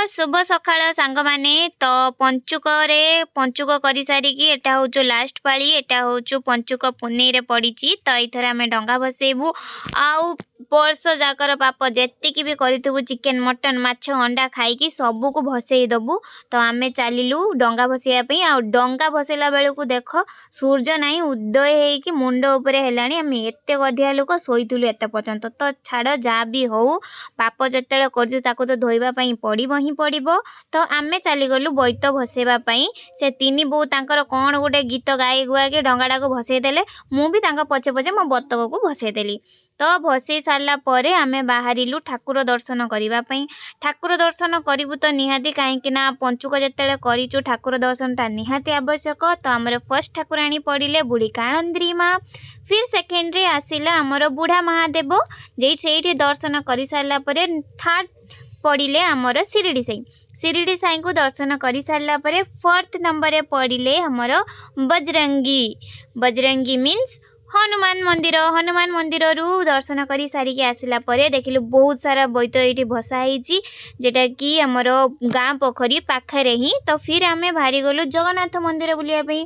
ଶୁଭ ସକାଳ ସାଙ୍ଗମାନେ। ତ ପଞ୍ଚୁକରେ ପଞ୍ଚୁକ କରିସାରିକି ଏଟା ହେଉଛି ଲାଷ୍ଟ ପାଳି। ଏଟା ହେଉଛି ପଞ୍ଚୁକ ପୁନେଇରେ ପଡ଼ିଛି। ତ ଏଇଥର ଆମେ ଡଙ୍ଗା ଭସେଇବୁ ଆଉ ବର୍ଷ ଯାକର ପାପ ଯେତିକି ବି କରିଥିବୁ, ଚିକେନ୍, ମଟନ୍, ମାଛ, ଅଣ୍ଡା ଖାଇକି ସବୁକୁ ଭସେଇ ଦେବୁ। ତ ଆମେ ଚାଲିଲୁ ଡଙ୍ଗା ଭସେଇବା ପାଇଁ। ଆଉ ଡଙ୍ଗା ଭସେଇଲା ବେଳକୁ ଦେଖ, ସୂର୍ଯ୍ୟ ନାହିଁ, ଉଦୟ ହେଇକି ମୁଣ୍ଡ ଉପରେ ହେଲାଣି। ଆମେ ଏତେ ଗଧିଆ ଲୋକ, ଶୋଇଥିଲୁ ଏତେ ପର୍ଯ୍ୟନ୍ତ। ତ ଛାଡ଼, ଯାହା ବି ହଉ, ପାପ ଯେତେବେଳେ କରୁଛୁ ତାକୁ ତ ଧୋଇବା ପାଇଁ ପଡ଼ିବ ହିଁ ପଡ଼ିବ। ତ ଆମେ ଚାଲିଗଲୁ ବୋଇତ ଭସେଇବା ପାଇଁ। ସେ ତିନି ବୋଉ ତାଙ୍କର କ'ଣ ଗୋଟେ ଗୀତ ଗାଇ ଗୁଆକି ଡଙ୍ଗାଟାକୁ ଭସେଇ ଦେଲେ। ମୁଁ ବି ତାଙ୍କ ପଛେ ପଛେ ମୋ ବତକକୁ ଭସେଇ ଦେଲି। ତ ଭସେଇ ସାରିଲା ପରେ ଆମେ ବାହାରିଲୁ ଠାକୁର ଦର୍ଶନ କରିବା ପାଇଁ। ଠାକୁର ଦର୍ଶନ କରିବୁ ତ ନିହାତି, କାହିଁକି ନା ପଞ୍ଚୁକ ଯେତେବେଳେ କରିଛୁ, ଠାକୁର ଦର୍ଶନଟା ନିହାତି ଆବଶ୍ୟକ। ତ ଆମର ଫାର୍ଷ୍ଟ ଠାକୁରାଣୀ ପଡ଼ିଲେ ବୁଢ଼ୀ କାଳନ୍ଦ୍ରୀ ମା। ଫିର୍ ସେକେଣ୍ଡରେ ଆସିଲା ଆମର ବୁଢ଼ା ମହାଦେବ। ଯେଇ ସେଇଠି ଦର୍ଶନ କରିସାରିଲା ପରେ ଥାର୍ଡ଼ ପଡ଼ିଲେ ଆମର ଶିରିଡ଼ି ସାଇ। ଶିରିଡ଼ି ସାଇଙ୍କୁ ଦର୍ଶନ କରିସାରିଲା ପରେ ଫୋର୍ଥ ନମ୍ବରରେ ପଡ଼ିଲେ ଆମର ବଜରଙ୍ଗୀ। ବଜରଙ୍ଗୀ ମିନ୍ସ ହନୁମାନ ମନ୍ଦିର। ହନୁମାନ ମନ୍ଦିରରୁ ଦର୍ଶନ କରି ସାରିକି ଆସିଲା ପରେ ଦେଖିଲୁ ବହୁତ ସାରା ବୋଇତ ଏଇଠି ଭସା ହେଇଛି, ଯେଉଁଟାକି ଆମର ଗାଁ ପୋଖରୀ ପାଖରେ ହିଁ। ତ ଫିର୍ ଆମେ ବାହାରିଗଲୁ ଜଗନ୍ନାଥ ମନ୍ଦିର ବୁଲିବା ପାଇଁ।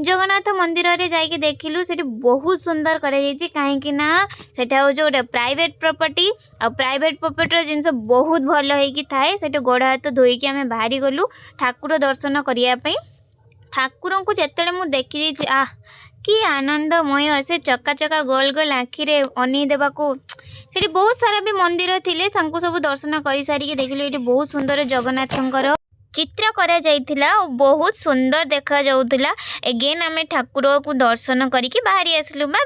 ଜଗନ୍ନାଥ ମନ୍ଦିରରେ ଯାଇକି ଦେଖିଲୁ, ସେଠି ବହୁତ ସୁନ୍ଦର କରାଯାଇଛି, କାହିଁକି ନା ସେଟା ହେଉଛି ଗୋଟେ ପ୍ରାଇଭେଟ୍ ପ୍ରପର୍ଟି ଆଉ ପ୍ରାଇଭେଟ୍ ପ୍ରପର୍ଟିର ଜିନିଷ ବହୁତ ଭଲ ହେଇକି ଥାଏ। ସେଠି ଗୋଡ଼ ହାତ ଧୋଇକି ଆମେ ବାହାରିଗଲୁ ଠାକୁର ଦର୍ଶନ କରିବା ପାଇଁ। ଠାକୁରଙ୍କୁ ଯେତେବେଳେ ମୁଁ ଦେଖିଦେଇଛି, ଆଃ କି ଆନନ୍ଦମୟ! ସେ ଚକା ଚକା ଗୋଲ ଗୋଲ ଆଖିରେ ଅନେଇ ଦେବାକୁ। ସେଠି ବହୁତ ସାରା ବି ମନ୍ଦିର ଥିଲେ, ତାଙ୍କୁ ସବୁ ଦର୍ଶନ କରିସାରିକି ଦେଖିଲୁ ଏଇଠି ବହୁତ ସୁନ୍ଦର ଜଗନ୍ନାଥଙ୍କର ଚିତ୍ର କରାଯାଇଥିଲା ଆଉ ବହୁତ ସୁନ୍ଦର ଦେଖାଯାଉଥିଲା। ଏଗେନ୍ ଆମେ ଠାକୁରକୁ ଦର୍ଶନ କରିକି ବାହାରି ଆସିଲୁ। ବାଏ।